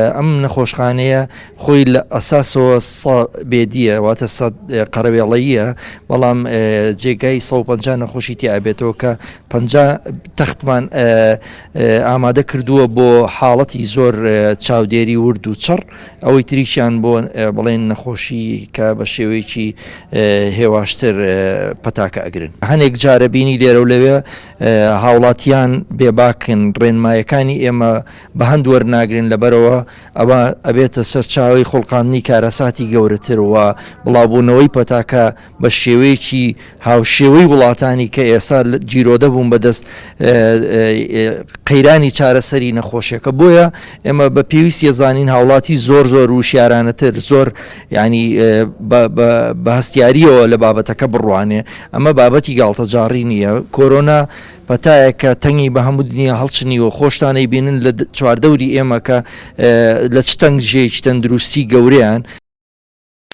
ئەم نەخۆشخانەیە خۆی لە ئەساسەوە سە بێدیە واتە سە قەرەوێڵەییە بەڵام جێگای 150 نەخۆشی تیا ئەبێتەوە کە 50 تەختمان ئامادە کردووە بۆ حاڵەتی زۆر چاودێری ورد و چڕ ئەوەی تریشیان بۆ بڵێن نەخۆشی کە بە شێوەیەکی هێواشتر پەتاکە ئەگرن. هەنێک جارە بینی لێرە و لەوێ هاوڵاتیان بێباکن ڕێنمایەکانی ئێمە بە هەند وەرناگرن لەبەرئەوە ئەوە ئەبێتە سەرچاوەی خوڵقاندنی کارەساتی گەورەتر و بڵاوبوونەوەی پەتاکە بە شێوەیەکی هاوشێوەی وڵاتانی کە ئێستا گیرۆدە بوون بەدەست قەیرانی چارەسەری نەخۆشیەکە بۆیە ئێمە بە پێویستی زانین هاوڵاتی زۆر زۆر وشیارانەتر زۆر ینی بە هەستیاریەوە لە بابەتەکە بڕوانێ ئەمە بابەتی گاڵتەجاڕی نییە کۆرۆنا پەتایەک کە تەنگی بە هەموو دنیا هەڵچنیوە، خۆشتان ئەیبینن لە چواردەوری ئێمە کە لە چ تەنگژەیەکی تەندروستی گەورەیان.